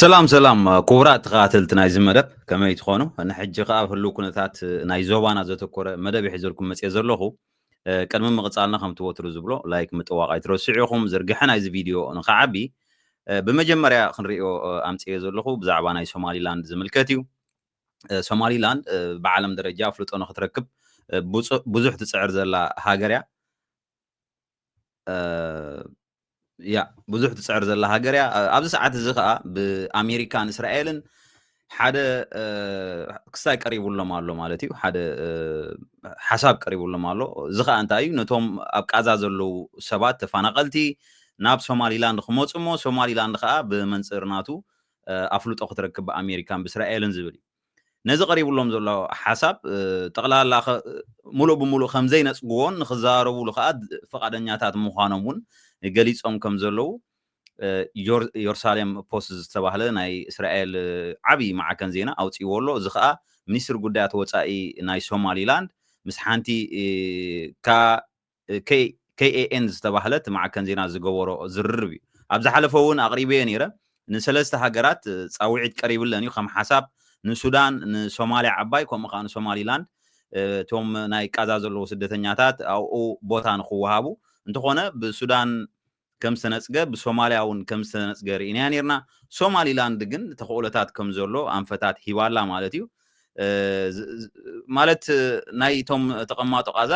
ሰላም ሰላም ክቡራት ተኸታተልቲ ናይዚ መደብ ከመይ ትኾኑ? ንሕጂ ከኣ ኣብ ህልው ኩነታት ናይ ዞባና ዘተኮረ መደብ ይሒዘልኩም መጽየ ዘለኹ። ቅድሚ ምቕጻልና ከምቲ ወትሩ ዝብሎ ላይክ ምጥዋቕ ኣይትረስዑ ኢኹም። ዝርግሐ ናይዚ ቪድዮ ንኸዓቢ ብመጀመርያ ክንሪኦ ኣምጽየ ዘለኹ ብዛዕባ ናይ ሶማሊላንድ ዝምልከት እዩ። ሶማሊላንድ ብዓለም ደረጃ ኣፍልጦ ንክትረክብ ብዙሕ ትጽዕር ዘላ ሃገር እያ። ያ ብዙሕ ትፅዕር ዘላ ሃገር እያ። ኣብዚ ሰዓት እዚ ከዓ ብኣሜሪካን እስራኤልን ሓደ ክስታይ ቀሪቡሎም ኣሎ ማለት እዩ። ሓደ ሓሳብ ቀሪቡሎም ኣሎ። እዚ ከዓ እንታይ እዩ? ነቶም ኣብ ቃዛ ዘለዉ ሰባት ተፈናቐልቲ ናብ ሶማሊላንድ ክመፁ እሞ ሶማሊላንድ ከዓ ብመንፅር ናቱ ኣፍልጦ ክትረክብ ብኣሜሪካን ብእስራኤልን ዝብል እዩ። ነዚ ቀሪቡሎም ዘሎ ሓሳብ ጠቕላላ ሙሉእ ብሙሉእ ከም ዘይነፅግዎን ንክዘራረቡሉ ከዓ ፍቓደኛታት ምዃኖም እውን ገሊፆም ከም ዘለዉ ዮርሳሌም ፖስት ዝተባህለ ናይ እስራኤል ዓብዪ ማዕከን ዜና ኣውፅእዎ ኣሎ። እዚ ከዓ ሚኒስትር ጉዳያት ወፃኢ ናይ ሶማሊላንድ ምስ ሓንቲ ኬኤኤን ዝተባህለት ማዕከን ዜና ዝገበሮ ዝርርብ እዩ። ኣብ ዝሓለፈ እውን ኣቕሪበዮ ነይረ። ንሰለስተ ሃገራት ፃውዒት ቀሪብለን እዩ ከም ሓሳብ ንሱዳን፣ ንሶማልያ ዓባይ ከምኡ ከዓ ንሶማሊላንድ እቶም ናይ ቃዛ ዘለዉ ስደተኛታት ኣብኡ ቦታ ንክወሃቡ። እንተኾነ ብሱዳን ከም ዝተነፅገ ብሶማልያ እውን ከም ዝተነፅገ ርኢናያ ነርና። ሶማሊላንድ ግን ተኽእሎታት ከም ዘሎ ኣንፈታት ሂባላ ማለት እዩ። ማለት ናይቶም ተቐማጦ ቃዛ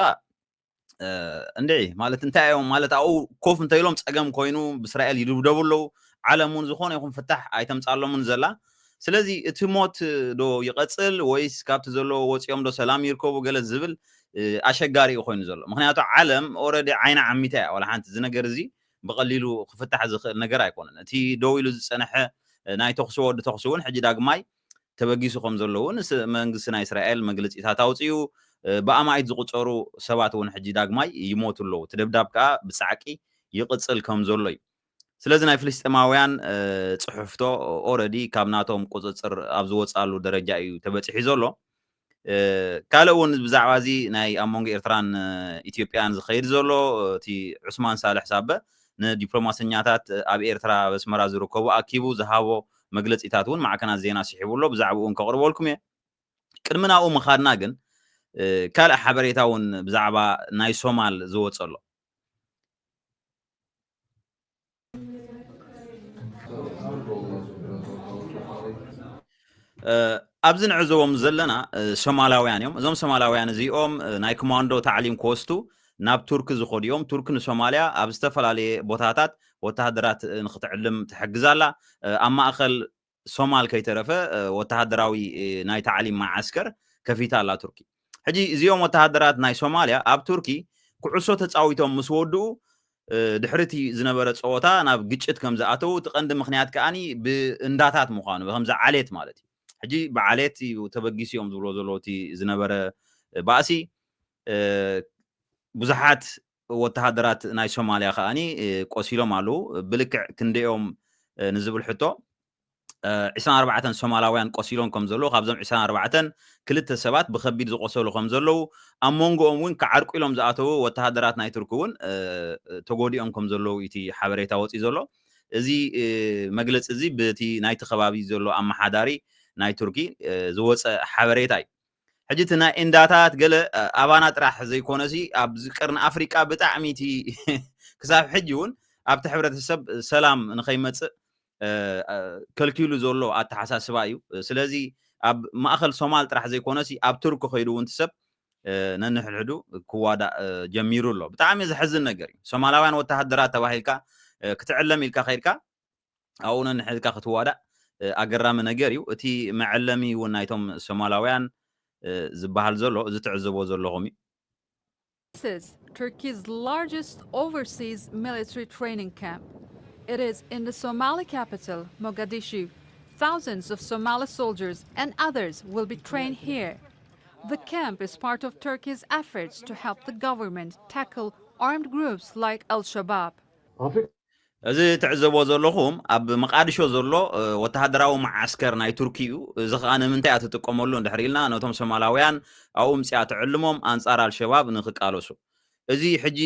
እንድዒ ማለት እንታይ እዮም ማለት ኣብኡ ኮፍ እንተኢሎም ፀገም ኮይኑ ብእስራኤል ይድብደቡ ኣለዉ። ዓለም እውን ዝኾነ ይኹን ፍታሕ ኣይተምፃሎምን ዘላ። ስለዚ እቲ ሞት ዶ ይቐፅል ወይስ ካብቲ ዘለዎ ወፂኦም ዶ ሰላም ይርከቡ ገለ ዝብል ኣሸጋሪ እዩ ኮይኑ ዘሎ። ምክንያቱ ዓለም ኦረዲ ዓይና ዓሚታ እያ። ዋላ ሓንቲ እዚ ነገር እዚ ብቐሊሉ ክፍታሕ ዝኽእል ነገር ኣይኮነን። እቲ ደው ኢሉ ዝፀንሐ ናይ ተኽሲ ወዲ ተኽሲ እውን ሕጂ ዳግማይ ተበጊሱ ከም ዘለዉ መንግስቲ ናይ እስራኤል መግለፂታት ኣውፅኡ። ብኣማኢት ዝቁፀሩ ሰባት እውን ሕጂ ዳግማይ ይሞቱ ኣለዉ። እቲ ደብዳብ ከዓ ብፃዕቂ ይቕፅል ከም ዘሎ እዩ። ስለዚ ናይ ፍልስጤማውያን ፅሑፍቶ ኦረዲ ካብ ናቶም ቁፅፅር ኣብ ዝወፃሉ ደረጃ እዩ ተበፂሑ ዘሎ። ካልእ እውን ብዛዕባ እዚ ናይ ኣብ መንጎ ኤርትራን ኢትዮጵያን ዝኸይድ ዘሎ እቲ ዑስማን ሳልሕ ሳበ ንዲፕሎማሰኛታት ኣብ ኤርትራ ኣብ ኣስመራ ዝርከቡ ኣኪቡ ዝሃቦ መግለፂታት እውን ማዕከናት ዜና ስሒቡ ኣሎ። ብዛዕባኡ እውን ከቕርበልኩም እየ። ቅድሚ ናብኡ ምኻድና ግን ካልእ ሓበሬታ እውን ብዛዕባ ናይ ሶማል ዝወፀ ኣሎ። ኣብዚ ንዕዘቦም ዘለና ሶማላውያን እዮም። እዞም ሶማላውያን እዚኦም ናይ ኮማንዶ ታዕሊም ክወስዱ ናብ ቱርኪ ዝኸዱ እዮም። ቱርኪ ንሶማልያ ኣብ ዝተፈላለየ ቦታታት ወተሃደራት ንክትዕልም ትሕግዛላ። ኣብ ማእኸል ሶማል ከይተረፈ ወተሃደራዊ ናይ ታዕሊም መዓስከር ከፊታ ኣላ ቱርኪ። ሕጂ እዚኦም ወተሃደራት ናይ ሶማልያ ኣብ ቱርኪ ኩዕሶ ተፃዊቶም ምስ ወድኡ ድሕሪ እቲ ዝነበረ ፀወታ ናብ ግጭት ከም ዝኣተዉ እቲ ቀንዲ ምክንያት ከዓኒ ብእንዳታት ምዃኑ ከምዚ ዓሌት ማለት እዩ። ሕጂ ብዓሌት እዩ ተበጊሱ እዮም ዝብሎ ዘለዉ እቲ ዝነበረ ባእሲ። ብዙሓት ወተሃደራት ናይ ሶማልያ ከዓኒ ቆሲሎም ኣለዉ። ብልክዕ ክንደዮም ንዝብል ሕቶ ዒስራን ኣርባዕተን ሶማላውያን ቆሲሎም ከም ዘለዉ ካብዞም ዒስራን ኣርባዕተን ክልተ ሰባት ብከቢድ ዝቆሰሉ ከም ዘለዉ ኣብ መንጎኦም እውን ክዓርቁ ኢሎም ዝኣተዉ ወተሃደራት ናይ ቱርኪ እውን ተጎዲኦም ከም ዘለዉ እቲ ሓበሬታ ወፂኡ ዘሎ። እዚ መግለፂ እዚ ብቲ ናይቲ ከባቢ ዘሎ ኣመሓዳሪ ናይ ቱርኪ ዝወፀ ሓበሬታ እዩ። ሕጂ እቲ ናይ እንዳታት ገለ ኣባና ጥራሕ ዘይኮነሲ ኣብዚ ቀርኒ ኣፍሪቃ ብጣዕሚ እቲ ክሳብ ሕጂ እውን ኣብቲ ሕብረተሰብ ሰላም ንኸይመፅእ ከልኪሉ ዘሎ ኣተሓሳስባ እዩ። ስለዚ ኣብ ማእኸል ሶማል ጥራሕ ዘይኮነሲ ኣብ ቱርኪ ከይዱ እውን እቲ ሰብ ነንሕድሕዱ ክዋዳእ ጀሚሩ ኣሎ። ብጣዕሚ ዘሕዝን ነገር እዩ። ሶማላውያን ወተሃደራት ተባሂልካ ክትዕለም ኢልካ ከይድካ ኣብኡ ነንሕድካ ክትዋዳእ ኣገራሚ ነገር እዩ። እቲ መዐለሚ እውን ናይቶም ሶማላውያን ዝበሃል ዘሎ እዚ ትዕዘቦ ዘለኹም እዩ። This is Turkey's largest overseas military training camp. It is in the Somali capital, Mogadishu. Thousands of Somali soldiers and others will be trained here. The camp is part of Turkey's efforts to help the government tackle armed groups like Al Shabaab. እዚ ትዕዘቦ ዘለኹም ኣብ መቃድሾ ዘሎ ወተሃደራዊ መዓስከር ናይ ቱርኪ እዩ። እዚ ከዓ ንምንታይ እያ ትጥቀመሉ እንድሕር ኢልና ነቶም ሶማላውያን ኣብኡ ምፅኣ ትዕልሞም ኣንፃር ኣልሸባብ ንክቃለሱ። እዚ ሕጂ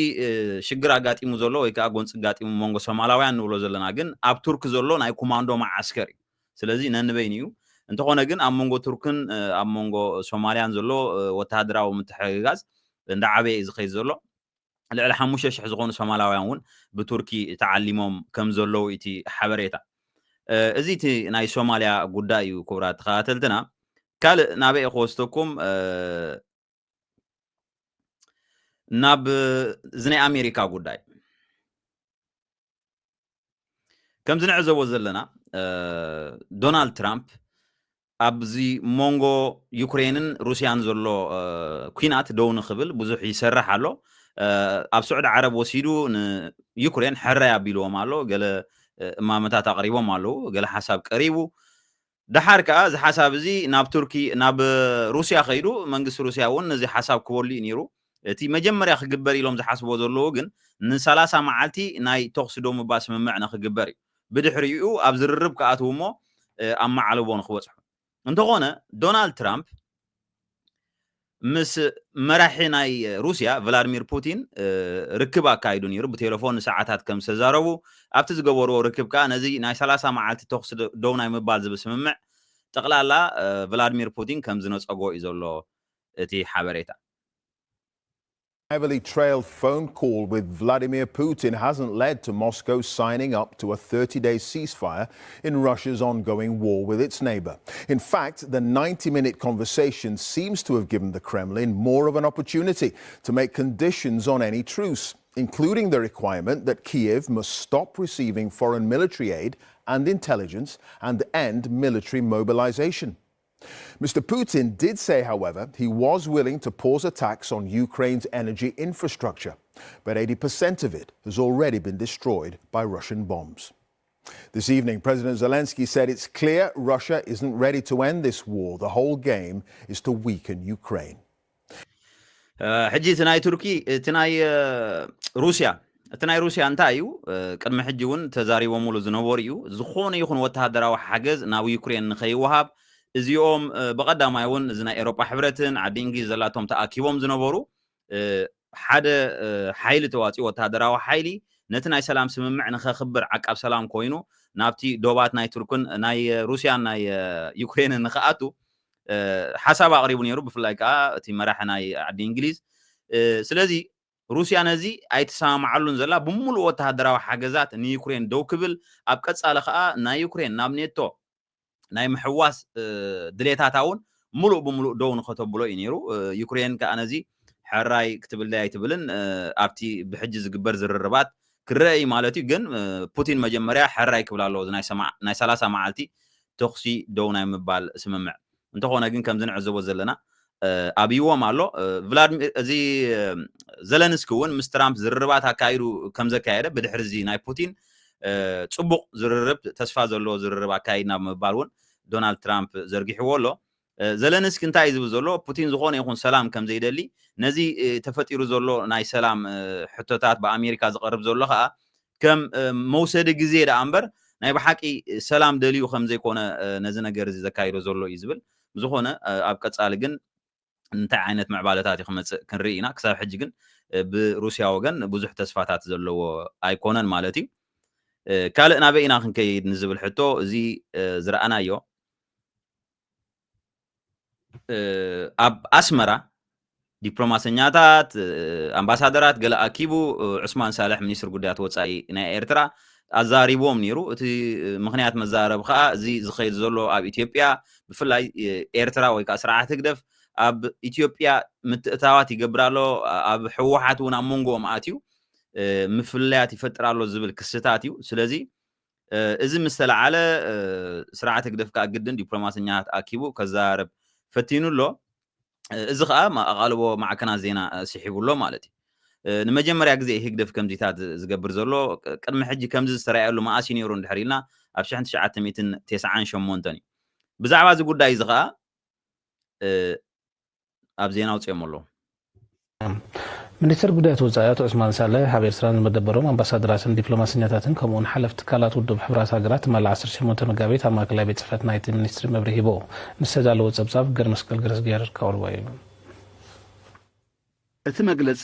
ሽግር ኣጋጢሙ ዘሎ ወይ ከዓ ጎንፂ ኣጋጢሙ መንጎ ሶማላውያን ንብሎ ዘለና ግን ኣብ ቱርኪ ዘሎ ናይ ኮማንዶ መዓስከር እዩ። ስለዚ ነንበይኑ እዩ። እንተኾነ ግን ኣብ መንጎ ቱርክን ኣብ መንጎ ሶማልያን ዘሎ ወተሃደራዊ ምትሕግጋዝ እንዳዓበየ እዩ ዝኸይድ ዘሎ። ልዕሊ ሓሙሽተ ሽሕ ዝኾኑ ሶማላውያን እውን ብቱርኪ ተዓሊሞም ከም ዘለዉ እቲ ሓበሬታ። እዚ እቲ ናይ ሶማልያ ጉዳይ እዩ። ክቡራት ተኸታተልትና፣ ካልእ ናበይ ክወስደኩም? ናብ እዚ ናይ ኣሜሪካ ጉዳይ። ከምዚ ንዕዘቦ ዘለና፣ ዶናልድ ትራምፕ ኣብዚ መንጎ ዩክሬንን ሩስያን ዘሎ ኩናት ደው ንክብል ብዙሕ ይሰርሕ ኣሎ። ኣብ ስዑዲ ዓረብ ወሲዱ ንዩክሬን ሕራይ ኣቢልዎም ኣሎ። ገለ እማመታት ኣቕሪቦም ኣለዉ። ገለ ሓሳብ ቀሪቡ። ደሓር ከኣ እዚ ሓሳብ እዚ ናብ ቱርኪ፣ ናብ ሩስያ ከይዱ፣ መንግስቲ ሩስያ እውን ነዚ ሓሳብ ክበሉ እዩ ነይሩ። እቲ መጀመርያ ክግበር ኢሎም ዝሓስቦ ዘለዉ ግን ንሰላሳ መዓልቲ ናይ ተኹሲ ደው ምባል ስምምዕ ንክግበር እዩ። ብድሕሪኡ ኣብ ዝርርብ ክኣትዉ እሞ ኣብ መዓልቦ ንክበፅሑ። እንተኾነ ዶናልድ ትራምፕ ምስ መራሒ ናይ ሩስያ ቭላድሚር ፑቲን ርክብ ኣካይዱ ነይሩ። ብቴሌፎን ንሰዓታት ከም ዝተዛረቡ፣ ኣብቲ ዝገበርዎ ርክብ ከኣ ነዚ ናይ ሰላሳ መዓልቲ ተኹሲ ደው ናይ ምባል ዝብል ስምምዕ ጠቕላላ ቭላድሚር ፑቲን ከም ዝነጸጎ እዩ ዘሎ እቲ ሓበሬታ። Heavily trailed phone call with Vladimir Putin hasn't led to Moscow signing up to a thirty day ceasefire in Russia's ongoing war with its neighbor. In fact, the ninety minute conversation seems to have given the Kremlin more of an opportunity to make conditions on any truce, including the requirement that Kyiv must stop receiving foreign military aid and intelligence and end military mobilization. Mister Putin did say, however, he was willing to pause attacks on Ukraine's energy infrastructure, but eighty percent of it has already been destroyed by Russian bombs. This evening, President Zelensky said it's clear Russia isn't ready to end this war. The whole game is to weaken Ukraine. ሕጂ እቲ ናይ ቱርኪ፣ እቲ ናይ ሩስያ፣ እቲ ናይ ሩስያ እንታይ እዩ? ቅድሚ ሕጂ እውን ተዛሪቦምሉ ዝነበሩ እዩ። ዝኾነ ይኹን ወተሃደራዊ ሓገዝ ናብ ዩክሬን ንኸይወሃብ፣ እዚኦም ብቐዳማይ እውን እዚ ናይ ኤሮጳ ሕብረትን ዓዲ እንግሊዝ ዘላቶም ተኣኪቦም ዝነበሩ ሓደ ሓይሊ ተዋፂኡ፣ ወተሃደራዊ ሓይሊ ነቲ ናይ ሰላም ስምምዕ ንኸኽብር ዓቃብ ሰላም ኮይኑ ናብቲ ዶባት ናይ ቱርክን ናይ ሩስያን ናይ ዩክሬንን ንኽኣቱ ሓሳብ ኣቕሪቡ ነይሩ፣ ብፍላይ ከዓ እቲ መራሒ ናይ ዓዲ እንግሊዝ። ስለዚ ሩስያ ነዚ ኣይትሰማማዓሉን ዘላ፣ ብምሉእ ወተሃደራዊ ሓገዛት ንዩክሬን ደው ክብል፣ ኣብ ቀጻሊ ከዓ ናይ ዩክሬን ናብ ኔቶ ናይ ምሕዋስ ድሌታታ እውን ምሉእ ብምሉእ ደው ንኸተብሎ እዩ ነይሩ። ዩክሬን ከዓ ነዚ ሕራይ ክትብል ድያ ኣይትብልን ኣብቲ ብሕጂ ዝግበር ዝርርባት ክረአ እዩ ማለት እዩ። ግን ፑቲን መጀመርያ ሕራይ ክብል ኣለዎ፣ ናይ ሰላሳ መዓልቲ ተኹሲ ደው ናይ ምባል ስምምዕ። እንተኾነ ግን ከምዚ ንዕዘቦ ዘለና ኣብይዎም ኣሎ። ቭላድሚር፣ እዚ ዘለንስኪ እውን ምስ ትራምፕ ዝርርባት ኣካይዱ ከም ዘካየደ፣ ብድሕሪ እዚ ናይ ፑቲን ፅቡቕ ዝርርብ፣ ተስፋ ዘለዎ ዝርርብ ኣካይድና ብምባል እውን ዶናልድ ትራምፕ ዘርጊሕዎ ኣሎ። ዘለንስኪ እንታይ እዩ ዝብል ዘሎ? ፑቲን ዝኾነ ይኹን ሰላም ከም ዘይደሊ፣ ነዚ ተፈጢሩ ዘሎ ናይ ሰላም ሕቶታት ብኣሜሪካ ዝቐርብ ዘሎ ከዓ ከም መውሰዲ ግዜ ደኣ እምበር ናይ ብሓቂ ሰላም ደልዩ ከም ዘይኮነ ነዚ ነገር እዚ ዘካይዶ ዘሎ እዩ ዝብል። ብዝኾነ ኣብ ቀጻሊ ግን እንታይ ዓይነት ምዕባለታት እዩ ክመፅእ ክንርኢ ኢና። ክሳብ ሕጂ ግን ብሩስያ ወገን ብዙሕ ተስፋታት ዘለዎ ኣይኮነን ማለት እዩ። ካልእ ናበይ ኢና ክንከይድ ንዝብል ሕቶ፣ እዚ ዝረኣናዮ ኣብ ኣስመራ ዲፕሎማሰኛታት፣ ኣምባሳደራት ገለ ኣኪቡ ዑስማን ሳልሕ ሚኒስትር ጉዳያት ወፃኢ ናይ ኤርትራ ኣዛሪብዎም ነይሩ። እቲ ምኽንያት መዛረቢ ከዓ እዚ ዝኸይድ ዘሎ ኣብ ኢትዮጵያ ብፍላይ ኤርትራ ወይ ከዓ ስርዓት ህግደፍ ኣብ ኢትዮጵያ ምትእታዋት ይገብር ኣሎ። ኣብ ህወሓት እውን ኣብ መንጎኦም ኣትዩ ምፍልያት ይፈጥር ኣሎ ዝብል ክስታት እዩ። ስለዚ እዚ ምስ ተለዓለ ስርዓት ህግደፍ ከዓ ግድን ዲፕሎማሰኛታት ኣኪቡ ከዘራርብ ፈቲኑ ኣሎ። እዚ ከዓ ኣቓልቦ ማዕከናት ዜና ስሒቡ ኣሎ ማለት እዩ። ንመጀመርያ ግዜ ህግደፍ ከምዚታት ዝገብር ዘሎ። ቅድሚ ሕጂ ከምዚ ዝተረኣየሉ መኣስ እዩ ነይሩ እንድሕር ኢልና ኣብ ሽሕን ትሽዓተ ሚእትን ተስዓን ሸሞንተን እዩ። ብዛዕባ እዚ ጉዳይ እዚ ከዓ ኣብ ዜና ኣውፅኦም ኣለዉ። ሚኒስትር ጉዳያት ወፃኢ ኣቶ ዑስማን ሳልሕ ኣብ ኤርትራን ዝመደበሮም ኣምባሳደራትን ዲፕሎማሰኛታትን ከምኡውን ሓለፍቲ ትካላት ውድብ ሕቡራት ሃገራት ትማሊ ዓሰርተ ሸሞንተ መጋቢት ኣብ ማእከላይ ቤት ጽሕፈት ናይቲ ሚኒስትሪ መብርሂ ሂቦ። ንዝተዳለወ ጸብጻብ ገርመስቀል ገረዝጊሄር ከቕርቦ እዩ። እቲ መግለጺ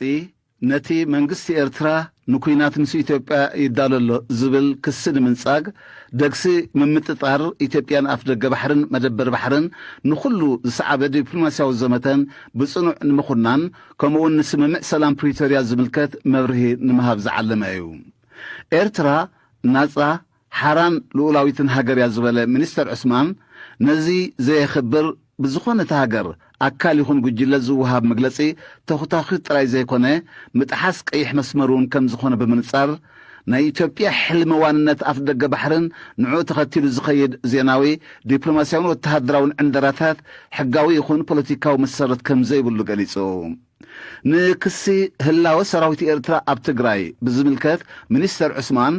ነቲ መንግስቲ ኤርትራ ንኲናት ምስ ኢትዮጵያ ይዳሎ ኣሎ ዝብል ክሲ ንምንጻግ፣ ደግሲ ምምጥጣር ኢትዮጵያን ኣፍደገ ባሕርን መደበር ባሕርን ንኹሉ ዝሰዓበ ዲፕሎማስያዊ ዘመተን ብጽኑዕ ንምኹናን፣ ከምኡውን ንስምምዕ ሰላም ፕሪቶርያ ዝምልከት መብርሂ ንምሃብ ዝዓለመ እዩ። ኤርትራ ናጻ፣ ሓራን ልኡላዊትን ሃገር እያ ዝበለ ሚኒስተር ዑስማን፣ ነዚ ዘየኽብር ብዝኾነት ሃገር ኣካል ይኹን ጉጅለ ዝወሃብ መግለጺ ተኹታኺት ጥራይ ዘይኮነ፣ ምጥሓስ ቀይሕ መስመር እውን ከም ዝኾነ ብምንጻር፣ ናይ ኢትዮጵያ ሕልሚ ዋንነት ኣፍደገ ባሕርን ንዕኡ ተኸቲሉ ዝኸይድ ዜናዊ፣ ዲፕሎማስያውን ወተሃደራውን ዕንደራታት ሕጋዊ ይኹን ፖለቲካዊ መሰረት ከም ዘይብሉ ገሊጹ። ንክሲ ህላወ ሰራዊት ኤርትራ ኣብ ትግራይ ብዝምልከት ሚኒስተር ዑስማን፣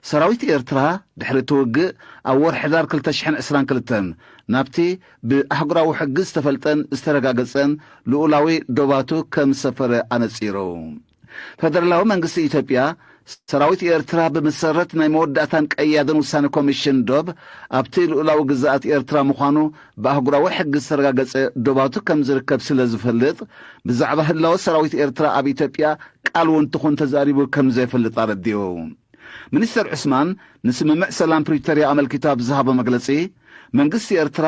ሰራዊት ኤርትራ ድሕሪ እቲ ውግእ ኣብ ወርሒ ሕዳር ክልተ ሽሕን ዕስራን ክልተን ናብቲ ብኣህጉራዊ ሕጊ ዝተፈልጠን ዝተረጋገጸን ልኡላዊ ዶባቱ ከም ዝሰፈረ ኣነጺሩ። ፈደራላዊ መንግስቲ ኢትዮጵያ፣ ሰራዊት ኤርትራ ብመሰረት ናይ መወዳእታን ቀያድን ውሳነ ኮሚሽን ዶብ ኣብቲ ልኡላዊ ግዝኣት ኤርትራ ምዃኑ ብኣህጉራዊ ሕጊ ዝተረጋገጸ ዶባቱ ከም ዝርከብ ስለ ዝፈልጥ፣ ብዛዕባ ህላወ ሰራዊት ኤርትራ ኣብ ኢትዮጵያ ቃል እውን ትኹን ተዛሪቡ ከም ዘይፈልጥ ኣረዲኡ። ሚኒስተር ዑስማን ንስምምዕ ሰላም ፕሪቶርያ ኣመልኪቱ ኣብ ዝሃቦ መግለጺ፣ መንግስቲ ኤርትራ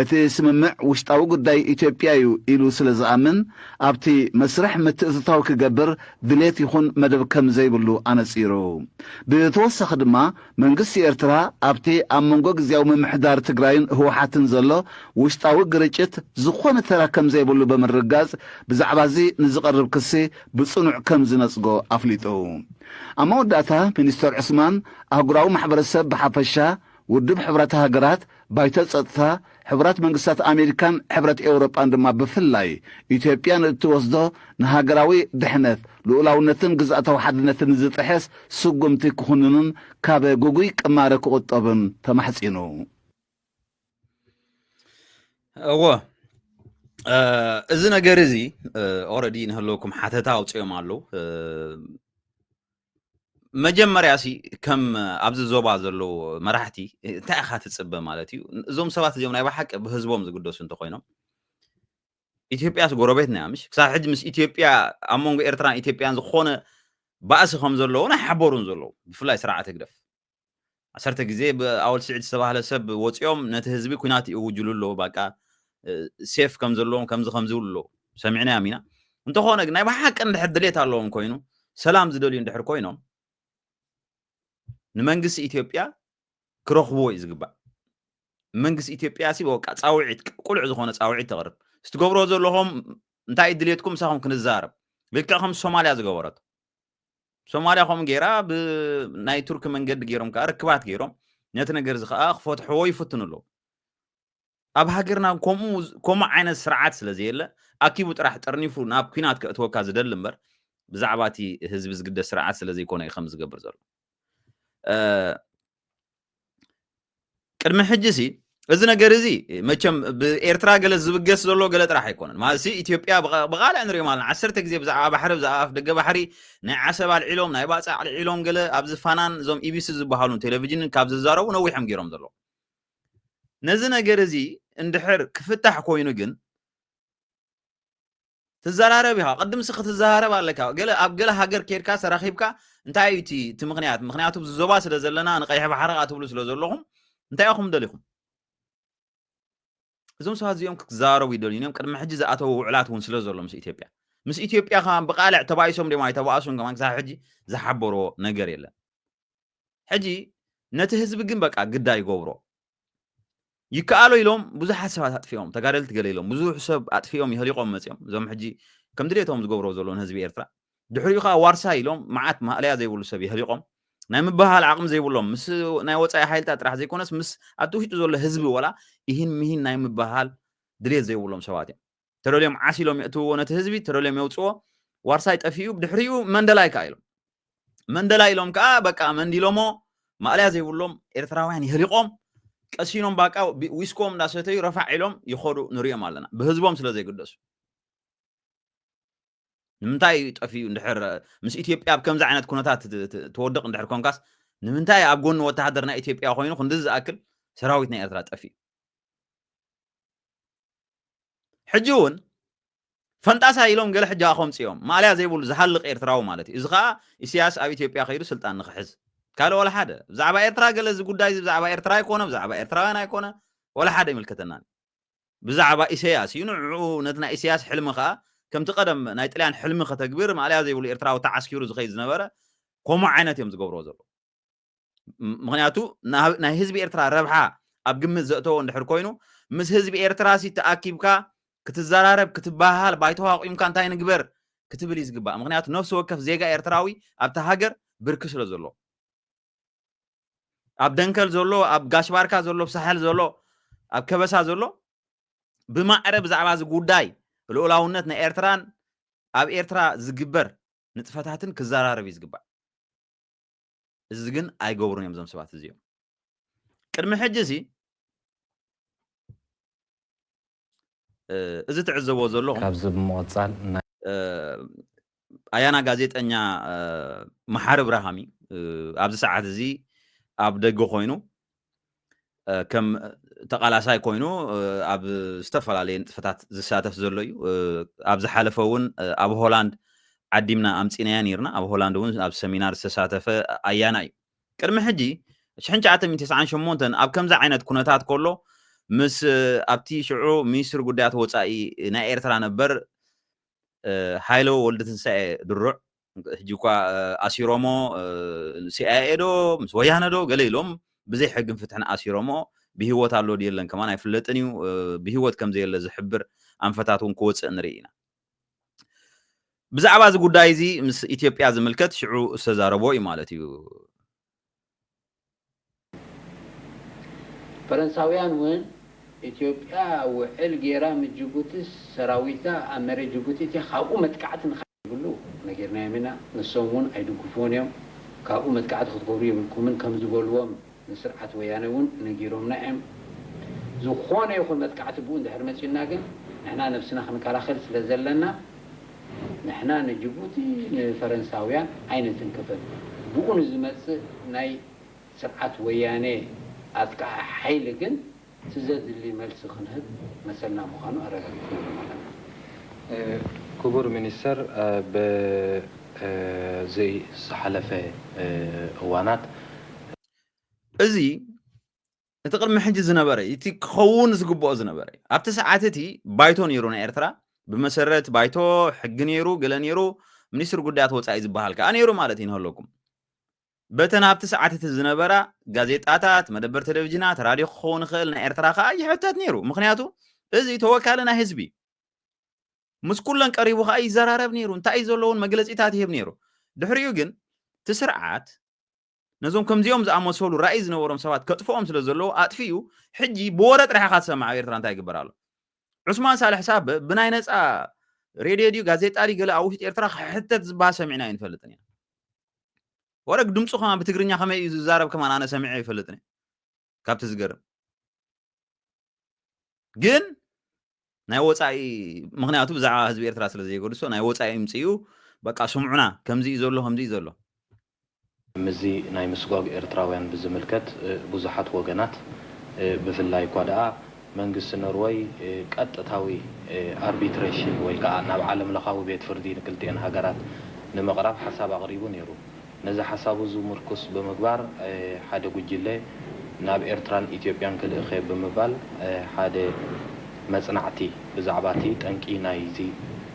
እቲ ስምምዕ ውሽጣዊ ጉዳይ ኢትዮጵያ እዩ ኢሉ ስለ ዝኣምን፣ ኣብቲ መስርሕ ምትእትታው ክገብር ድሌት ይኹን መደብ ከም ዘይብሉ ኣነጺሩ። ብተወሳኺ ድማ፣ መንግስቲ ኤርትራ ኣብቲ ኣብ መንጎ ግዝያዊ ምምሕዳር ትግራይን ህወሓትን ዘሎ ውሽጣዊ ግርጭት ዝኾነ ተራ ከም ዘይብሉ ብምርግጋጽ፣ ብዛዕባ እዚ ንዝቐርብ ክሲ ብጽኑዕ ከም ዝነጽጎ ኣፍሊጡ። ኣብ መወዳእታ፣ ሚኒስተር ዑስማን፣ ኣህጉራዊ ማሕበረሰብ ብሓፈሻ፣ ውድብ ሕብረት ሃገራት፣ ባይቶ ጸጥታ፣ ሕቡራት መንግስታት ኣሜሪካን ሕብረት ኤውሮጳን ድማ ብፍላይ፣ ኢትዮጵያ ንእትወስዶ ንሃገራዊ ድሕነት፣ ልኡላውነትን ግዝኣታዊ ሓድነትን ዝጥሕስ ስጉምቲ ክኹንንን ካብ ግጉይ ቅማረ ክቑጠብን ተማሕጺኑ። እዎ፣ እ፣ እዚ ነገር እዚ፣ እ፣ ኦረዲ ንህልውኩም ሓተታ ኣውፅኦም ኣለዉ። እ፣ መጀመርያ ሲ ከም ኣብዚ ዞባ ዘለዉ መራሕቲ እንታይ ኢኻ ትፅበ ማለት እዩ? እዞም ሰባት እዚኦም ናይ ብሓቂ ብህዝቦም ዝግደሱ እንተኮይኖም፣ ኢትዮጵያስ ጎረቤትና እያ፣ ምሽ? ክሳብ ሕጂ ምስ ኢትዮጵያ፣ ኣብ መንጎ ኤርትራን ኢትዮጵያን ዝኾነ ባእሲ ከም ዘለዎ ናይ ሓበሩን ዘለዉ፣ ብፍላይ ስርዓት ህግደፍ። ዓሰርተ ግዜ ብኣወል ስዒድ ዝተባህለ ሰብ ወፂኦም ነቲ ህዝቢ ኲናት ይእውጅሉ ኣለዉ። በቃ፣ እ፣ ሴፍ ከም ዘለዎም ከምዚ ከምዚ ይብሉ ኣለዉ። ሰሚዕናዮም ኢና። እንተኾነ ግን ናይ ብሓቂ እንድሕር ድሌት ኣለዎም ኮይኑ፣ ሰላም ዝደልዩ እንድሕር ኮይኖም፣ ንመንግስቲ ኢትዮጵያ ክረኽብዎ እዩ ዝግባእ። መንግስቲ ኢትዮጵያ ሲ በቃ ጻውዒት፣ ቁሉዕ ዝኾነ ጻውዒት ተቕርብ። "እስትገብሮ ዘለኹም እንታይ ድሌትኩም ምሳኹም ክንዛረብ?" ልክዕ ከም ሶማልያ ዝገበረቶ። ሶማልያ ከምኡ ገይራ፣ ብናይ ቱርኪ መንገዲ ገይሮም ከኣ ርክባት ገይሮም ነቲ ነገር እዚ ከኣ ክፈትሕዎ ይፍትኑ ኣለዉ። ኣብ ሃገርና ከምኡ፣ ከምኡ ዓይነት ስርዓት ስለ ዘየለ፣ ኣኪቡ ጥራሕ ጠርኒፉ ናብ ኲናት ከእትወካ ዝደሊ እምበር፣ ብዛዕባ እቲ ህዝቢ ዝግደስ ስርዓት ስለ ዘይኮነ እዩ ከምዚ ዝገብር ዘሎ። እ፣ ቅድሚ ሕጂ ሲ፣ እዚ ነገር እዚ መቸም ብኤርትራ ገለ ዝብገስ ዘሎ ገለ ጥራሕ ኣይኮነን። ማለት ሲ፣ ኢትዮጵያ ብቐ-፣ ብቓልዕ ንሪኦም ኣለና። ዓሰርተ ግዜ ብዛዕባ ባሕሪ፣ ብዛዕባ ኣፍ ደገ ባሕሪ፣ ናይ ዓሰብ ኣልዒሎም፣ ናይ ባጽዕ ኣልዒሎም፣ ገለ ኣብዚ ፋናን እዞም ኢቢሲ ዝበሃሉ ቴሌቪዥንን ካብ ዝዛረቡ ነዊሖም ገይሮም ዘለዉ። ነዚ ነገር እዚ እንድሕር ክፍታሕ ኮይኑ ግን ትዘራረብ ኢኻ። ቅድም ሲ ክትዘራረብ ኣለካ። ገለ፣ ኣብ ገለ ሃገር ኬድካ ተራኺብካ፣ እንታይ እዩ እቲ፣ እቲ ምኽንያት? ምኽንያቱ ኣብዚ ዞባ ስለ ዘለና ንቀይሕ ባሕሪ ከኣ ትብሉ ስለ ዘለኹም፣ እንታይ ኢኹም ደሊኹም? እዞም ሰባት እዚኦም ክዘራረቡ ይደልዩ እዮም። ቅድሚ ሕጂ ዝኣተዉ ውዕላት እውን ስለ ዘሎ ምስ ኢትዮጵያ። ምስ ኢትዮጵያ ከኣ ብቓልዕ ተባኢሶም ድዮም ኣይተባእሱን ከማን ክሳብ ሕጂ ዝሓበርዎ ነገር የለን። ሕጂ ነቲ ህዝቢ ግን በቃ ግዳ ይገብሮ። ይከኣሎ ኢሎም ብዙሓት ሰባት ኣጥፊኦም፣ ተጋደልቲ ገለ ኢሎም፣ ብዙሕ ሰብ ኣጥፊኦም፣ የህሊቖም መጺኦም። እዞም ሕጂ ከም ድሌቶም ዝገብሮ ዘለዉ ንህዝቢ ኤርትራ። ድሕሪኡ ከኣ ዋርሳይ ኢሎም መዓት ማእለያ ዘይብሉ ሰብ የህሊቖም። ናይ ምብህሃል ዓቕሚ ዘይብሎም፣ ምስ ናይ ወጻኢ ሓይልታት ጥራሕ ዘይኮነስ፣ ምስ ኣብቲ ውሽጢ ዘሎ ህዝቢ ወላ ኢሂን ምሂን ናይ ምብህሃል ድሌት ዘይብሎም ሰባት እዮም። ተደልዮም ዓስ ኢሎም የእትውዎ ነቲ ህዝቢ፣ ተደልዮም የውጽዎ። ዋርሳይ ጠፊኡ፣ ድሕሪኡ መንደላይ ከኣ ኢሎም። መንደላይ ኢሎም ከኣ በቃ መንዲሎሞ፣ ማእለያ ዘይብሎም ኤርትራውያን የህሊቖም፣ ቀሲኖም ባቃ ቢ-፣ ዊስኮም እንዳሰተዩ ረፋዕ ኢሎም ይኸዱ ንሪኦም ኣለና። ብህዝቦም ስለ ዘይግደሱ። ንምንታይ እዩ ጠፊኡ? እንድሕር ምስ ኢትዮጵያ ኣብ ከምዚ ዓይነት ኩነታት ት-፣ ት-፣ ትወድቕ እንድሕር ኮንካስ፣ ንምንታይ ኣብ ጎኒ ወተሃደር ናይ ኢትዮጵያ ኮይኑ ክንድዚ ዝኣክል ሰራዊት ናይ ኤርትራ ጠፊኡ? ሕጂ እውን ፈንጣሳ ኢሎም ገለ ሕጂ ከምፅኦም ማእለያ ዘይብሉ ዝሃልቕ ኤርትራዊ ማለት እዩ። እዚ ከዓ ኢሳያስ ኣብ ኢትዮጵያ ከይዱ ስልጣን ንክሕዝ ካልእ ወላ ሓደ። ብዛዕባ ኤርትራ ገለ እዚ ጉዳይ እዚ ብዛዕባ ኤርትራ ኣይኮነ፣ ብዛዕባ ኤርትራውያን ኣይኮነ፣ ወላ ሓደ ይምልከተናን። ብዛዕባ ኢሳያስ እዩ። ንዕኡ ነቲ ናይ ኢሳያስ ሕልሚ ከዓ ከምቲ ቀደም ናይ ጥልያን ሕልሚ ከተግብር ማእለያ ዘይብሉ ኤርትራዊ ተዓስኪሩ ዝኸይድ ዝነበረ ከምኡ ዓይነት እዮም ዝገብርዎ ዘለዉ። ምክንያቱ ናይ ህዝቢ ኤርትራ ረብሓ ኣብ ግምት ዘእተዎ እንድሕር ኮይኑ ምስ ህዝቢ ኤርትራ ሲ ተኣኪብካ ክትዘራረብ ክትበሃል ባይቶ ኣቑምካ እንታይ ንግበር ክትብል እዩ ዝግባእ። ምክንያቱ ነፍሲ ወከፍ ዜጋ ኤርትራዊ ኣብቲ ሃገር ብርኪ ስለ ዘሎ ኣብ ደንከል ዘሎ ኣብ ጋሽባርካ ዘሎ ብሳሕል ዘሎ ኣብ ከበሳ ዘሎ ብማዕረ ብዛዕባ እዚ ጉዳይ ልኡላውነት ናይ ኤርትራን ኣብ ኤርትራ ዝግበር ንጥፈታትን ክዘራረብ እዩ ዝግባእ። እዚ ግን ኣይገብሩን እዮም እዞም ሰባት እዚኦም። ቅድሚ ሕጂ ሲ እዚ ትዕዘቦ ዘለኹም ካብዚ ብምቕፃል ኣያና ጋዜጠኛ መሓሪ ብርሃሚ ኣብዚ ሰዓት እዚ ኣብ ደገ ኮይኑ ከም ተቓላሳይ ኮይኑ ኣብ ዝተፈላለየ ንጥፈታት ዝሳተፍ ዘሎ እዩ። ኣብ ዝሓለፈ እውን ኣብ ሆላንድ ዓዲምና ኣምፂናያ ነርና። ኣብ ሆላንድ እውን ኣብ ሰሚናር ዝተሳተፈ ኣያና እዩ። ቅድሚ ሕጂ ሽሕን ትሽዓተ ሚእትን ተስዓን ሸሞንተን ኣብ ከምዚ ዓይነት ኩነታት ከሎ ምስ ኣብቲ ሽዑ ሚኒስትሪ ጉዳያት ወፃኢ ናይ ኤርትራ ነበር ሃይለ ወልደትንሳኤ ድሩዕ ሕጂ እኳ ኣሲሮሞ ሲኣይኤ ዶ ምስ ወያነ ዶ ገለ ኢሎም ብዘይ ሕግን ፍትሕን ኣሲሮሞ ብህይወት ኣሎ ድየለን ከማን ኣይፍለጥን እዩ። ብህይወት ከም ዘየለ ዝሕብር ኣንፈታት እውን ክወፅእ ንርኢ ኢና። ብዛዕባ እዚ ጉዳይ እዚ ምስ ኢትዮጵያ ዝምልከት ሽዑ ዝተዛረቦ እዩ ማለት እዩ። ፈረንሳውያን እውን ኢትዮጵያ ውዕል ገይራ ምስ ጅቡቲ ሰራዊታ ኣብ መሬት ጅቡቲ እትያ ካብኡ መጥቃዕቲ ንኸይብሉ ነጊርናዮም ኢና። ንሶም እውን ኣይድግፍዎን እዮም። ካብኡ መጥቃዕቲ ክትገብሩ የብልኩምን ከም ዝበልዎም ንስርዓት ወያነ እውን ነጊሮምና እዮም። ዝኾነ ይኹን መጥቃዕቲ ብኡ እንድሕር መፂኡና ግን ንሕና ነብስና ክንከላኸል ስለ ዘለና ንሕና ንጅቡቲ ንፈረንሳውያን ኣይነትንክፍን። ብኡ ንዝመፅእ ናይ ስርዓት ወያነ ኣጥቃዒ ሓይሊ ግን እቲ ዘድሊ መልሲ ክንህብ መሰልና ምዃኑ ኣረጋጊፅና ኣለና። ክቡር ሚኒስተር፣ በዚ ዝሓለፈ እዋናት እዚ እቲ ቅድሚ ሕጂ ዝነበረ እቲ ክኸውን ዝግብኦ ዝነበረ ኣብቲ ሰዓት እቲ ባይቶ ነይሩ ናይ ኤርትራ ብመሰረት ባይቶ ሕጊ ነይሩ ገለ ነይሩ ሚኒስትሪ ጉዳያት ወፃኢ ዝበሃል ከዓ ነይሩ ማለት እዩ ንህለኩም በተን ኣብቲ ሰዓት እቲ ዝነበራ ጋዜጣታት መደበር ቴሌቪዥናት ራድዮ ክኸውን ይኽእል ናይ ኤርትራ ከዓ ይሕተት ነይሩ ምክንያቱ እዚ ተወካሊ ናይ ህዝቢ ምስ ኩለን ቀሪቡ ከዓ ይዘራረብ ነይሩ እንታይ እዩ ዘለውን መግለፂታት ይህብ ነይሩ ድሕሪኡ ግን እቲ ስርዓት ነዞም ከምዚኦም ዝኣመሰሉ ራእይ ዝነበሮም ሰባት ከጥፍኦም ስለ ዘለዎ ኣጥፊኡ ሕጂ ብወረ ጥራሕ ኢኻ ትሰምዕ ኣብ ኤርትራ እንታይ ይግበር ኣሎ ዑስማን ሳልሕ ሳበ ብናይ ነፃ ሬድዮ ድዩ ጋዜጣ ድዩ ገለ ኣብ ውሽጢ ኤርትራ ክሕተት ዝበሃል ሰሚዕና ኣይንፈልጥን ኢና ወረ ድምፁ ከማ ብትግርኛ ከመይ እዩ ዝዛረብ ከማን ኣነ ሰሚዐ ኣይፈልጥን ካብቲ ዝገርም ግን ናይ ወፃኢ ምክንያቱ ብዛዕባ ህዝቢ ኤርትራ ስለ ዘይገድሶ ናይ ወፃኢ ምፅኡ በቃ ስምዑና ከምዚ እዩ ዘሎ ከምዚ እዩ ዘሎ ምዚ ናይ ምስጓግ ኤርትራውያን ብዝምልከት ብዙሓት ወገናት ብፍላይ እኳ ደኣ መንግስቲ ኖርወይ ቀጥታዊ ኣርቢትሬሽን ወይ ከዓ ናብ ዓለም ለኻዊ ቤት ፍርዲ ንክልቲኤን ሃገራት ንምቕራብ ሓሳብ ኣቕሪቡ ነይሩ። ነዚ ሓሳቡ ዝምርኩስ ብምግባር ሓደ ጉጅለ ናብ ኤርትራን ኢትዮጵያን ክልእኸ ብምባል ሓደ መጽናዕቲ ብዛዕባ እቲ ጠንቂ ናይዚ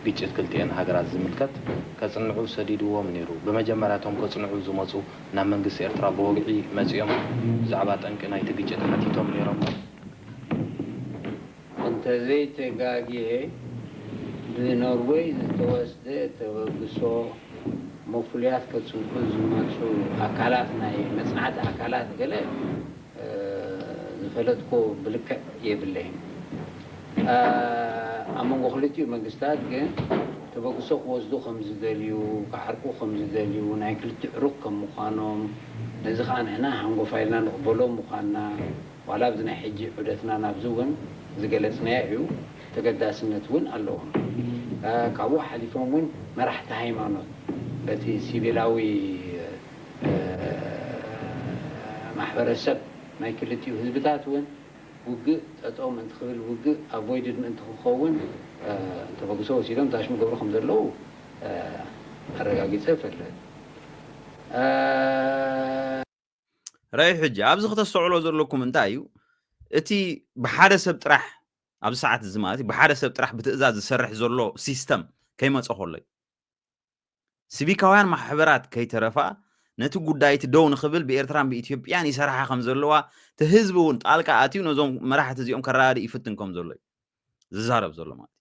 ግጭት ክልቲኤን ሃገራት ዝምልከት ከጽንዑ ሰዲድዎም ነይሩ። ብመጀመርያ እቶም ከጽንዑ ዝመጹ ናብ መንግስቲ ኤርትራ ብወግዒ መጺኦም ብዛዕባ ጠንቂ ናይቲ ግጭት ሓቲቶም ነይሮም ዶ? እንተዘይተጋግየ ብኖርወይ ዝተወስደ ተበግሶ መፍሉያት ከጽንዑ ዝመጹ ኣካላት ናይ መጽናዕቲ ኣካላት ገለ ዝፈለጥኩ ብልክዕ የብለይን ኣብ መንጎ ክልቲኡ መንግስታት ግን ተበግሶ ክወስዱ ከም ዝደልዩ ክዓርቁ ከም ዝደልዩ ናይ ክልቲኡ ዕሩቕ ከም ምዃኖም ነዚ ከዓ ንሕና ሃንጎፋ ኢልና ንቕበሎ ምዃንና ዋላ ኣብዚ ናይ ሕጂ ዑደትና ናብዚ እውን ዝገለፅናዮ እዩ። ተገዳስነት እውን ኣለዎም። ካብኡ ሓሊፎም እውን መራሕቲ ሃይማኖት በቲ ሲቪላዊ ማሕበረሰብ ናይ ክልቲኡ ህዝብታት እውን ውግእ ጠጠው ምእንቲ ክብል፣ ውግእ ኣቮይድድ ምእንቲ ክኸውን፣ እ፣ ተበግሶ ወሲዶም ታሽሙ ገብሩ ከም ዘለዉ፣ እ፣ ኣረጋጊጸ እፈልጥ። እ፣ ራይ ሕጂ ኣብዚ ክተስተውዕሎ ዘለኩም እንታይ እዩ? እቲ ብሓደ ሰብ ጥራሕ፣ ኣብዚ ሰዓት እዚ ማለት እዩ፣ ብሓደ ሰብ ጥራሕ ብትእዛዝ ዝሰርሕ ዘሎ ሲስተም ከይመጸ ከሎ እዩ። ሲቪካውያን ማሕበራት ከይተረፋ ነቲ ጉዳይ እቲ ደው ንኽብል ብኤርትራን ብኢትዮጵያን ይሰርሓ ከም ዘለዋ፣ እቲ ህዝቢ እውን ጣልቃ ኣትዩ ነዞም መራሕቲ እዚኦም ከረዳድእ ይፍትን ከም ዘሎ እዩ ዝዛረብ ዘሎ ማለት እዩ።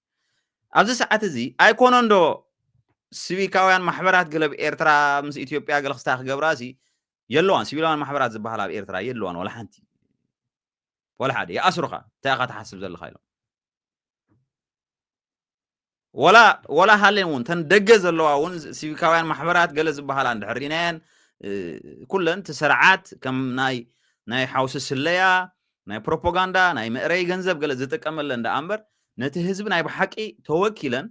ኣብዚ ሰዓት እዚ ኣይኮነን ዶ ሲቪካውያን ማሕበራት ገለ ብኤርትራ ምስ ኢትዮጵያ ገለ ክስታ ክገብራ ሲ የለዋን፣ ሲቪላውያን ማሕበራት ዝበሃል ኣብ ኤርትራ የለዋን፣ ወላ ሓንቲ፣ ወላ ሓደ። ይኣስሩኻ፣ እንታይ ኢኻ ትሓስብ ዘለኻ ኢሎም። ወላ፣ ወላ ሃሌን እውን፣ ተን ደገ ዘለዋ እውን ሲቪካውያን ማሕበራት ገለ ዝበሃላ እንድሕር ሪናየን፣ እ፣ ኩለን እቲ ስርዓት ከም ናይ፣ ናይ ሓውሲ ስለያ፣ ናይ ፕሮፓጋንዳ፣ ናይ መእረይ ገንዘብ ገለ ዝጥቀመለን ደኣ እምበር፣ ነቲ ህዝቢ ናይ ብሓቂ ተወኪለን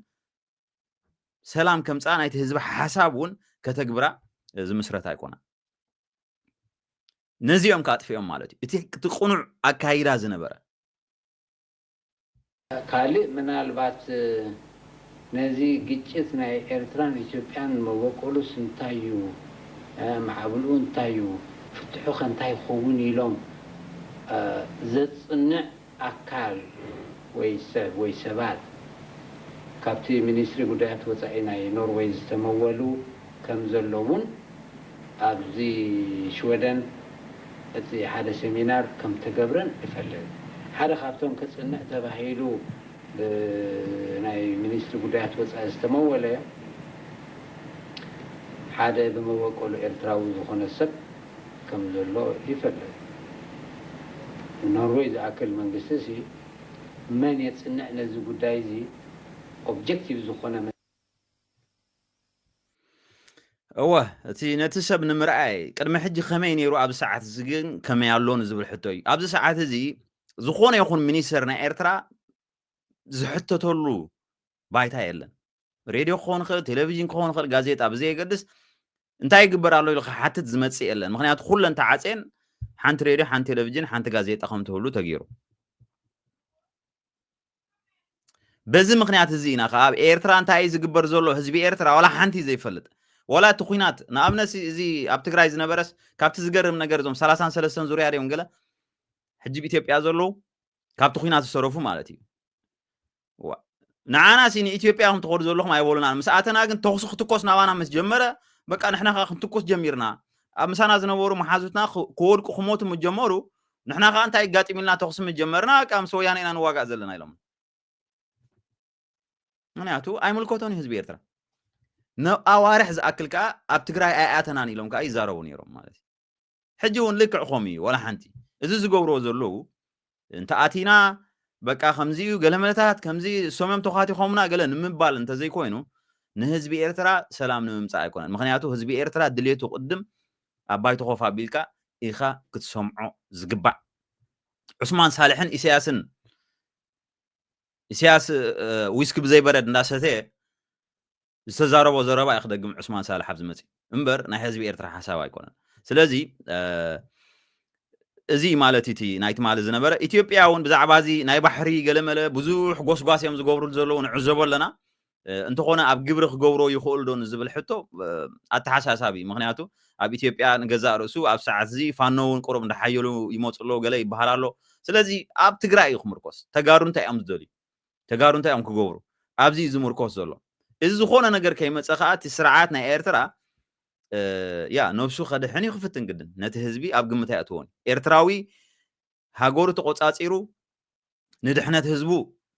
ሰላም ከምጻ ናይቲ ህዝቢ ሓሳብ እውን ከተግብራ፣ እ፣ ዝምስረት ኣይኮና። ነዚኦም ከኣ ኣጥፊኦም ማለት እዩ። እቲ፣ እቲ ቅኑዕ ኣካይዳ ዝነበረ። ካልእ ምናልባት፣ እ፣ ነዚ ግጭት ናይ ኤርትራን ኢትዮጵያን መበቆሉስ እንታይ እዩ፣ እ፣ ማዕብልኡ እንታይ እዩ፣ ፍትሑ ከ እንታይ ይኸውን ኢሎም፣ እ፣ ዘጽንዕ ኣካል ወይ ሰብ ወይ ሰባት ካብቲ ሚኒስትሪ ጉዳያት ወጻኢ ናይ ኖርወይ ዝተመወሉ ከም ዘለዉን ኣብዚ ሽወደን እቲ ሓደ ሴሚናር ከም ተገብረን እፈልጥ። ሓደ ካብቶም ከጽንዕ ተባሂሉ ብናይ ሚኒስትሪ ጉዳያት ወጻኢ ዝተመወለ ሓደ ብመበቆሉ ኤርትራዊ ዝኾነ ሰብ ከም ዘሎ ይፈልጥ። ኖርወይ ዝኣክል መንግስቲ ሲ መን የጽንዕ ነዚ ጉዳይ እዚ ኦብጀክቲቭ ዝኾነ መ- እወ፣ እቲ ነቲ ሰብ ንምርኣይ ቅድሚ ሕጂ ከመይ ነይሩ፣ ኣብዚ ሰዓት እዚ ግን ከመይ ኣሎ ንዝብል ሕቶ እዩ። ኣብዚ ሰዓት እዚ ዝኾነ ይኹን ሚኒስተር ናይ ኤርትራ ዝሕተተሉ ባይታ የለን። ሬድዮ ክኸውን ይኽእል፣ ቴሌቪዥን ክኸውን ይኽእል፣ ጋዜጣ ብዘየገድስ እንታይ ይግበር ኣሎ ኢሉ ክሓትት ዝመጽእ የለን። ምኽንያቱ ኩለን ተዓጽየን ሓንቲ ሬድዮ፣ ሓንቲ ቴሌቪዥን፣ ሓንቲ ጋዜጣ ከም ትህሉ ተገይሩ። በዚ ምኽንያት እዚ ኢና ከኣ ኣብ ኤርትራ እንታይ እዩ ዝግበር ዘሎ፣ ህዝቢ ኤርትራ ዋላ ሓንቲ ዘይፈልጥ። ዋላ እቲ ኲናት፣ ንኣብነት እዚ ኣብ ትግራይ ዝነበረስ፣ ካብቲ ዝገርም ነገር እዞም ሰላሳን ሰለስተን ዙርያ ድዮም ገለ ሕጂ ኣብ ኢትዮጵያ ዘለዉ ካብቲ ኲናት ዝተረፉ ማለት እዩ። ዋ-፣ ንዓና ሲ ንኢትዮጵያ ከም ትኸዱ ዘለኹም ኣይበሉናን። ምስ ኣተና ግን ተኹሲ ክትኮስ ናባና ምስ ጀመረ፣ በቃ ንሕና ከኣ ክንትኮስ ጀሚርና። ኣብ ምሳና ዝነበሩ መሓዙትና ክ-፣ ክወድቁ ክሞቱ ምስ ጀመሩ፣ ንሕና ከኣ እንታይ ኣጋጢሙ ኢልና ተኹሲ ምስ ጀመርና፣ በቃ ምስ ወያነ ኢና ንዋጋእ ዘለና ኢሎም። ምኽንያቱ ኣይምልከቶን እዩ ህዝቢ ኤርትራ። ንኣዋርሕ ዝኣክል ከኣ ኣብ ትግራይ ኣይኣተናን ኢሎም ከኣ ይዛረቡ ነይሮም ማለት እዩ። ሕጂ እውን ልክዕ ከምኡ እዩ። ዋላ ሓንቲ እዚ ዝገብርዎ ዘለዉ እንተኣቲና በቃ ከምዚ እዩ፣ ገለ መለታት ከምዚ እሶም እዮም ተዃቲኾምና ገለ ንምባል እንተዘይኮይኑ ንህዝቢ ኤርትራ ሰላም ንምምጻእ ኣይኮነን። ምኽንያቱ ህዝቢ ኤርትራ ድሌቱ ቅድም ኣብ ባይቶ ኮፍ ኣቢልካ ኢኻ ክትሰምዖ ዝግባእ። ዑስማን ሳልሕን ኢሳያስን፣ ኢሳያስ፣ እ፣ ዊስኪ ብዘይ በረድ እንዳሰተየ ዝተዛረቦ ዘረባ እዩ ክደግም ዑስማን ሳልሕ ኣብዚ መጽእ እምበር ናይ ህዝቢ ኤርትራ ሓሳብ ኣይኮነን። ስለዚ፣ እ፣ እዚ ማለት እቲ ናይ ትማሊ ዝነበረ ኢትዮጵያ እውን ብዛዕባ እዚ ናይ ባሕሪ ገለመለ ብዙሕ ጎስጓስ እዮም ዝገብሩ ዘለዉ ንዕዘቦ ኣለና። እ፣ እንተኾነ ኣብ ግብሪ ክገብሮ ይኽእሉ ዶ ንዝብል ሕቶ፣ እ፣ ኣተሓሳሳቢ እዩ። ምኽንያቱ ኣብ ኢትዮጵያ ንገዛእ ርእሱ ኣብ ሰዓት እዚ ፋኖ እውን ቁሩብ እንዳሓየሉ ይመፁ ኣለዉ ገለ ይበሃል ኣሎ። ስለዚ ኣብ ትግራይ እዩ ክምርኮስ። ተጋሩ እንታይ እዮም ዝደልዩ? ተጋሩ እንታይ እዮም ክገብሩ? ኣብዚ እዩ ዝምርኮስ ዘሎ። እዚ ዝኾነ ነገር ከይመፀ ከዓ እቲ ስርዓት ናይ ኤርትራ፣ እ፣ ያ ነብሱ ከድሕን እዩ ክፍትን ግድን። ነቲ ህዝቢ ኣብ ግምት ኣየእትዎን። ኤርትራዊ ሃገሩ ተቆጻጺሩ ንድሕነት ህዝቡ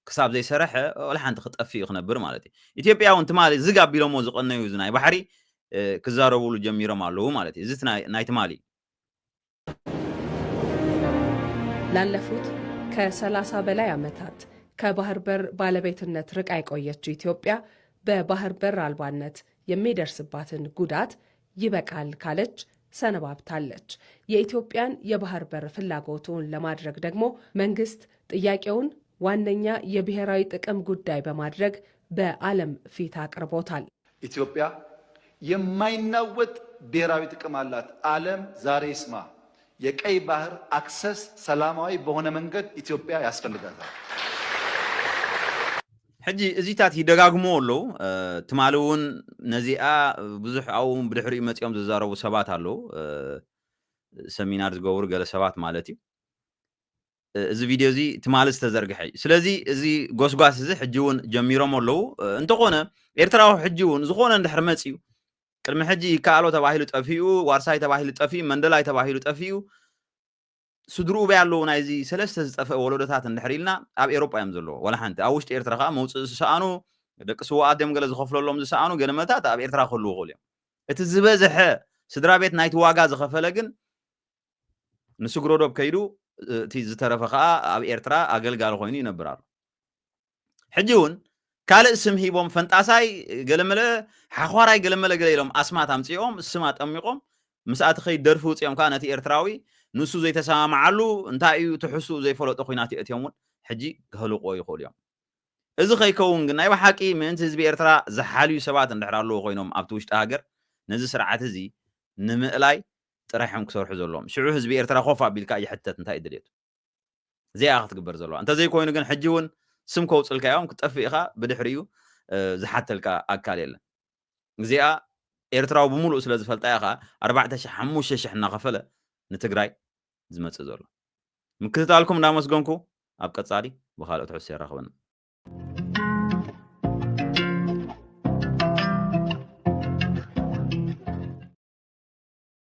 ክሳብ ዘይሰረሐ ዋላ ሓንቲ ክጠፍእ እዩ ክነብር ማለት እዩ። ኢትዮጵያ እውን ትማሊ ዝግ ኣቢሎሞ ዝቐነዩ እዚ ናይ ባሕሪ፣ እ፣ ክዛረቡሉ ጀሚሮም ኣለዉ ማለት እዩ። እዚ እቲ ናይ፣ ናይ ትማሊ እዩ። ላለፉት ከ ሠላሳ በላይ ዓመታት ከባህር በር ባለቤትነት ርቃ የቆየችው ኢትዮጵያ በባህር በር አልባነት የሚደርስባትን ጉዳት ይበቃል ካለች ሰነባብታለች። የኢትዮጵያን የባህር በር ፍላጎት እውን ለማድረግ ደግሞ መንግስት ጥያቄውን ዋነኛ የብሔራዊ ጥቅም ጉዳይ በማድረግ በዓለም ፊት አቅርቦታል። ኢትዮጵያ የማይናወጥ ብሔራዊ ጥቅም አላት። ዓለም ዛሬ ይስማ። የቀይ ባህር አክሰስ ሰላማዊ በሆነ መንገድ ኢትዮጵያ ያስፈልጋታል። ሕጂ እዚታት ይደጋግሞ ኣለዉ። ትማሊ እውን ነዚኣ ብዙሕ ኣብኡ ብድሕሪኡ መፂኦም ዝዛረቡ ሰባት ኣለዉ። ሰሚናር ዝገብሩ ገለ ሰባት ማለት እዩ። እዚ ቪድዮ እዚ ትማሊ ዝተዘርግሐ እዩ። ስለዚ እዚ ጎስጓስ እዚ ሕጂ እውን ጀሚሮም ኣለዉ። እንተኾነ ኤርትራዊ ሕጂ እውን ዝኾነ እንድሕር መፂኡ ቅድሚ ሕጂ ይከኣሎ ተባሂሉ ጠፊኡ፣ ዋርሳይ ተባሂሉ ጠፊኡ፣ መንደላይ ተባሂሉ ጠፊኡ፣ ስድርኡ በይ ኣለዉ። ናይዚ ሰለስተ ዝጠፍአ ወለዶታት እንድሕር ኢልና ኣብ ኤሮጳ እዮም ዘለዎ። ዋላ ሓንቲ ኣብ ውሽጢ ኤርትራ ከዓ መውፅኢ ዝሰኣኑ ደቂ ስዋኣት እዮም ገለ ዝኸፍለሎም ዝሰኣኑ ገለ መታት ኣብ ኤርትራ ክህልዉ ይኽእሉ እዮም። እቲ ዝበዝሐ ስድራ ቤት ናይቲ ዋጋ ዝኸፈለ ግን ንስግሮ ዶብ ከይዱ እቲ ዝተረፈ ከዓ ኣብ ኤርትራ ኣገልጋሊ ኮይኑ ይነብር ኣሎ። ሕጂ እውን ካልእ ስም ሂቦም ፈንጣሳይ ገለመለ ሓዃራይ ገለመለ ገለ ኢሎም ኣስማት ኣምፂኦም ስም ኣጠሚቖም ምስ ኣቲ ከይድ ደርፊ ውፅኦም ከዓ ነቲ ኤርትራዊ ንሱ ዘይተሰማምዓሉ እንታይ እዩ ትሕሱ ዘይፈለጦ ኩናት የእትዮም እውን ሕጂ ከህልቆ ይኽእሉ እዮም። እዚ ከይከውን ግን ናይ ብሓቂ ምእንቲ ህዝቢ ኤርትራ ዝሓልዩ ሰባት እንድሕር ኣለዎ ኮይኖም ኣብቲ ውሽጢ ሃገር ነዚ ስርዓት እዚ ንምእላይ ጥራሕ እዮም ክሰርሑ ዘለዎም። ሽዑ ህዝቢ ኤርትራ ኮፍ ኣቢልካ ይሕተት እንታይ እዩ ድልየቱ። እዚኣ ክትግበር ዘለዋ። እንተዘይኮይኑ ግን ሕጂ እውን ስም ከውፅልካ እዮም ክጠፍእ ኢኻ ብድሕሪኡ ዝሓተልካ ኣካል የለን። እዚኣ ኤርትራዊ ብምሉእ ስለ ዝፈልጣ ኢኻ ኣርባዕተ ሽሕ ሓሙሽተ ሽሕ እናኸፈለ ንትግራይ ዝመፅእ ዘሎ። ምክትታልኩም እንዳመስገንኩ ኣብ ቀፃሊ ብካልኦት ሕሱ የራኽበና።